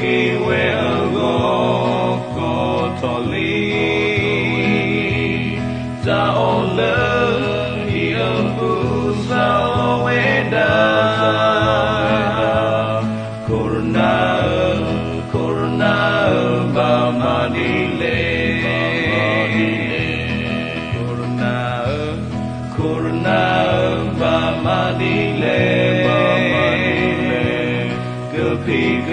က့ၤဝဲအဂီၢ်ကီၢ်ထီၣ်လံ, တၢ်အီၣ်လၢဟံၣ်အပူၤစးလီၤဝဲဒၣ်, ခိၣ်နၢ်ဧၢ, ခိၣ်နၢ်ဧၢ, ဘၣ်မၤဒ်လဲၣ်, ခိၣ်နၢ်ဧၢ, ခိၣ်နၢ်ဧၢ, ဘၣ်မၤဒ်လဲၣ်, ကဖံးက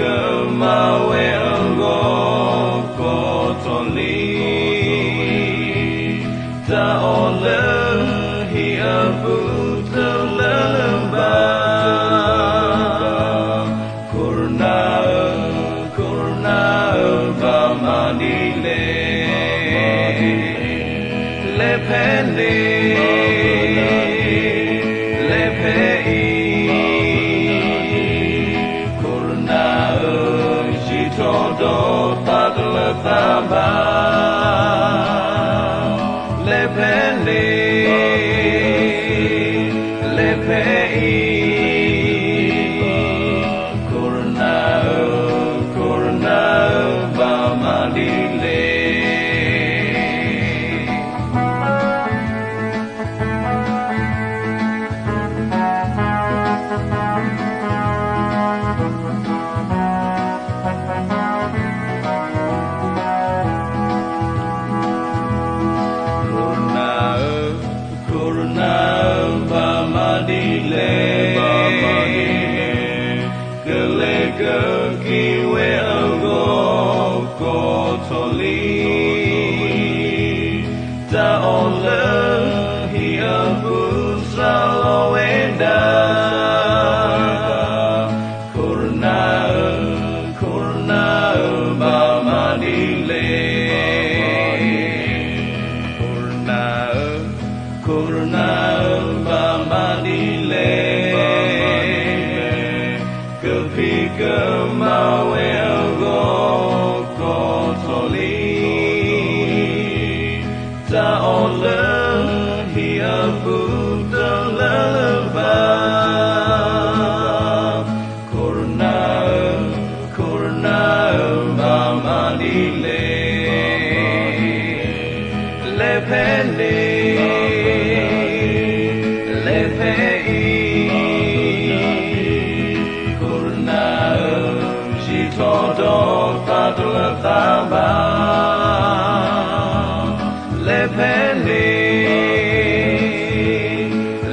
မၤဝဲအဂီၢ်ကီၢ်ထီၣ်လံ, တၢ်အီၣ်လၢဟံၣ်အပူၤတလၢဘၣ်, ခိၣ်နၢ်ဧၢ, ခိၣ်နၢ်ဧၢ, ဘၣ်မၤဒ်လဲၣ်, လဲၤဖဲန့ၣ်, လဲၤဖဲအံၤ, ခိၣ်နၢ်ဧၢ, ယံာ်ထီၣ်ဒီးသးတလၢသးဘၣ်, လဲၤဖဲန့ၣ်, လဲၤဖဲအံၤ, ခိၣ်နၢ်ဧၢ, ခိၣ်နၢ်ဧၢ, ဘၣ်မၤဒ်လဲၣ်. ခိၣ်နၢ်ဧၢ, ခိၣ်နၢ်ဧၢ, ဘၣ်မၤဒ်လဲၣ်, ကလဲၤကက့ၤဝဲအဂီၢ်ကီၢ်ထီၣ်လံ, တၢ်အီၣ်လၢဟံၣ်အပူၤစးလီၤဝဲဒၣ်, ခိၣ်နၢ်ဧၢ, ခိၣ်နၢ်ဧၢ, ဘၣ်မၤဒ်လဲၣ်, ခိၣ်နၢ်ဧၢ, ခိၣ်နၢ်ဧၢ, ဘၣ်မၤဒ်လဲၣ်, ကဖံးကမၤဝဲအဂီၢ်ကီၢ်ထီၣ်လံ, တၢ်အီၣ်လၢဟံၣ်အပူၤတလၢဘၣ်, ခိၣ်နၢ်ဧၢ, ခိၣ်နၢ်ဧၢ, ဘၣ်မၤဒ်လဲၣ်, လဲၤဖဲန့ၣ်, လဲၤဖဲအံၤ, ခိၣ်နၢ်ဧၢ, ယံာ်ထီၣ်ဒီးသးတလၢသးဘၣ်, လဲၤဖဲန့ၣ်,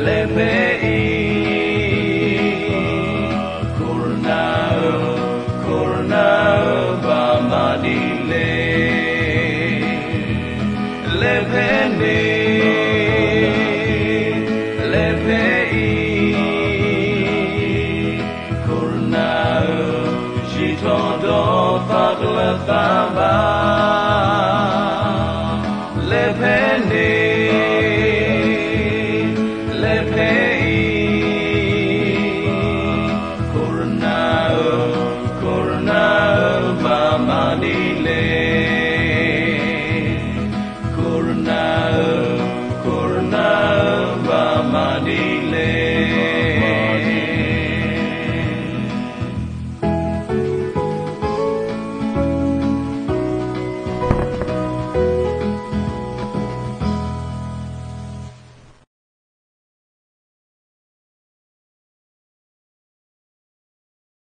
လဲၤဖဲအံၤ, ခိၣ်နၢ်ဧၢ, ခိၣ်နၢ်ဧၢ, ဘၣ်မၤဒ်လဲၣ်, လဲၤဖဲန့ၣ်, လဲၤဖဲအံၤ, ခိၣ်နၢ်ဧၢ, ယံာ်ထီၣ်ဒီးသးတလၢသးဘၣ်, လဲၤဖဲန့ၣ်, လဲၤဖဲအံၤ, ခိၣ်နၢ်ဧၢ, ခိၣ်နၢ်ဧၢ, ဘၣ်မၤဒ်လဲၣ်, ခိၣ်နၢ်ဧၢ, ခိၣ်နၢ်ဧၢ, ဘၣ်မၤဒ်